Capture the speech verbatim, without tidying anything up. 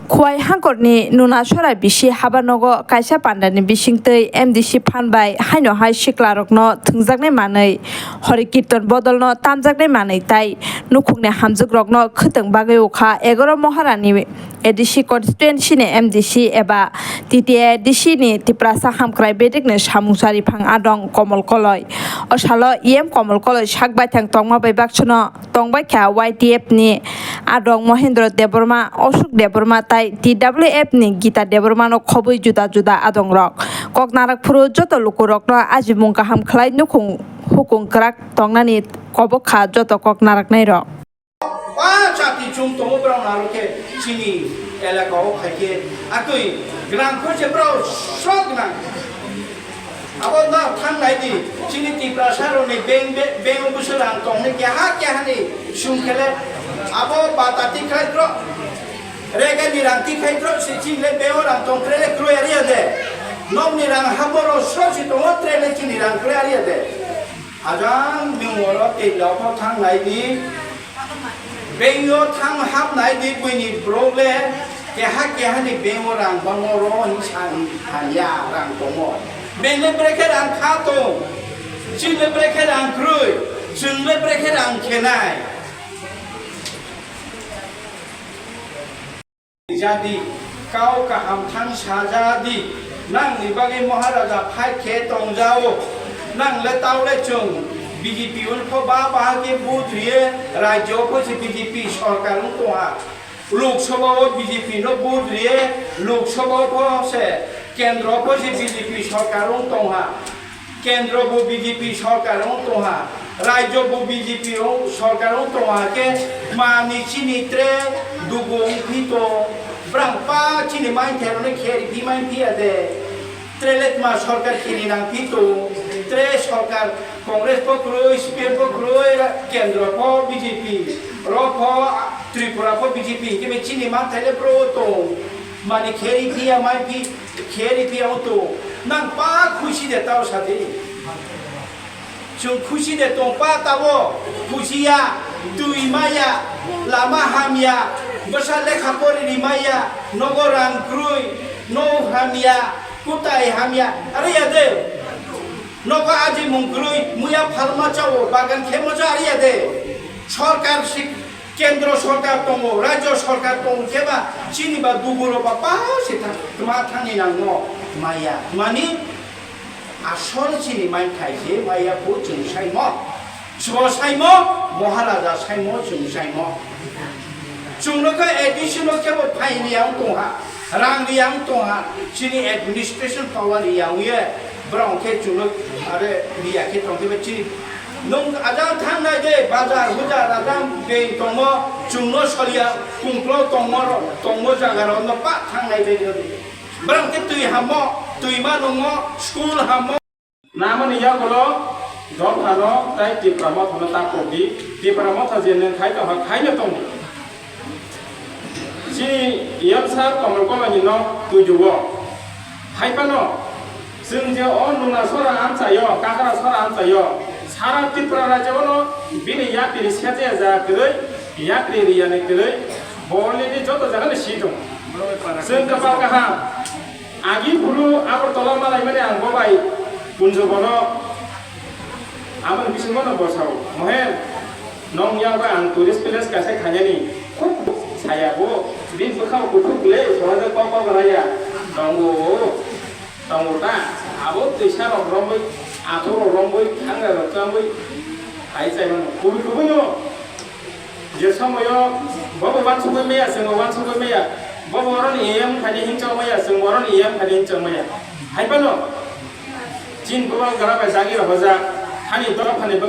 Khowai hangkorni Nunasora bisi habanogo kaisa pandani bisingtwi M D C phan bai haino hai siklarokno thwngjaknai manwi, hori kirton bodolno tamjaknai manwi tai nukhungni hamjwkrokno khwtwng bagwi wkha egaroh Moharani A D C constituency ni M D C eba T T A D C ni Tiprasa Hamkrai Bedekni samung chariphang adong Komol Koloi. O salo E M Komol Koloi sak baithang tongma bai baksono tongbaikha Y T F ni adong Mohendro Debbarma, Ashok Debbarma tai T W F ni Gita Debbarma no khobwi juda juda adongrok. Kok narak phuru joto lukurokno ajimung kaham khlai nukhung hukung kwrak tongnani kobok kha joto kok naraknairok. Ba chati chung tongo borok naro khe chini elaka o khai khe atwi gwnang khe se borok sok gwnang. Abo no thang nai di chini Tiprasa rok ni bank be-, bank o bwswk rang tong ni keha keha ni sum khe le abo bata ti khai borok rega ni rang ti khai borok se chini le bank o rang tong khe le kroi ari ya de. Nok ni rang ha borok sok si tongo tre le chini rang kroi ari ya de. Ajang nwng oro tei lok no thang nai di. Bank o thang hap nai di buini borok le keha keha ni bank o rang bangma ro hin sa hamya rang tongo. Bank le brekhe rang kha tong. Chini le brekhe rang kroi. Chwng le brekhe rang khenai. Jadi, kau kaham thang sajadi, nang ni bagwi Maharaja phai khe tongjao, nang le tao le chwng B J P ul pho ba bahai khe vote riye, rajyo pho se B J P sorkar wng tongha, Lok Sabha o B J P no vote riye, Lok Sabha o pho se kendro pho se B J P sorkar wng tongha. Kendro bo B J P sorkar wng tongha, rajyo bo B J P wng sorkar wng tongha khe mani chini tre dugu wng phi to, brang pa chini main therone kheri phi main phi ya de, tre le ma sorkar kheri nang phi to, tre sorkar Congress bo kroi, C P M bo kroi, kendro bo B J P, ro bo Tripura bo B J P, khe chini man thai le bro to, mani kheri phi ya main phi. Kheri phi ya to, nang pa khusi de tao sadi. Chwng khusi de tong pa tao, khusi ya, twi maya, lama hamya, bwsa lekha pori ri maya, nogo rang kroi, no hamya, kutai hamya, ari ya de. Nogo aji mung kroi, muya phalma chao, bagan khemo cha ari ya de. Sorkar sik Kendro sorkar tongo, rajyo sorkar tongo, khe ba chini ba duguro ba pa se thang, tma thangni nango, maya. Mani asol chini main thai se maya po chwng saimo. Sbo saimo, Maharaja saimo, chwng saimo. Chwngno khe additional khe bo phaini yang tongha. Rang riyang tongha, chini administration power riyang ye, borok khe chwlo are riya khe tongkhe ba chini. Nwng ajang thangnai de, bazar hujar ajang beng tongo, chwngno soliya, kungklo tongmo ro-, tongmo jaga rokno pa thangnai de de. Borok khe twi hammo, twima nungo, school hammo. Namani yagulo Dophano tai Tipra Mothano ta kokdi, Tipra Motha je nwng khai tongkha, khaino tongo. Chini yamsa Komol Koloni no tuijuo. Hai phano, chwng je o Nuna sora amchaio, Kakra sora amchaio, sara Tripura rajyo no bini yapri sejaya ja kwrwi, yapri riyani kwrwi, bo already joto jaga ni si tongo. Chwng kwpal kaham. Agi phuru Agartala malaimani ang bo bai Kunjo bono aboni bisingo no bosao. Mohen, nong yago ang tourist place kaisa khainani. Khub saya bo, bini bwkhao kuthuk le, sohajak kok kok raya. Tongo, tongo ta. Abo twisa rok romwi, athok rok romwi, thangrai rok chamwi. Hai chai mano. Kubui kubui no. Je somoyo bobo wansugwi maya, chwngbo wansugwi maya, bobo oroni E M khaini hinchok maya, chwngbo oroni E M khaini hinchok maya. Hai phano chini bwbang gra bai jagi rohorjak, hani dophani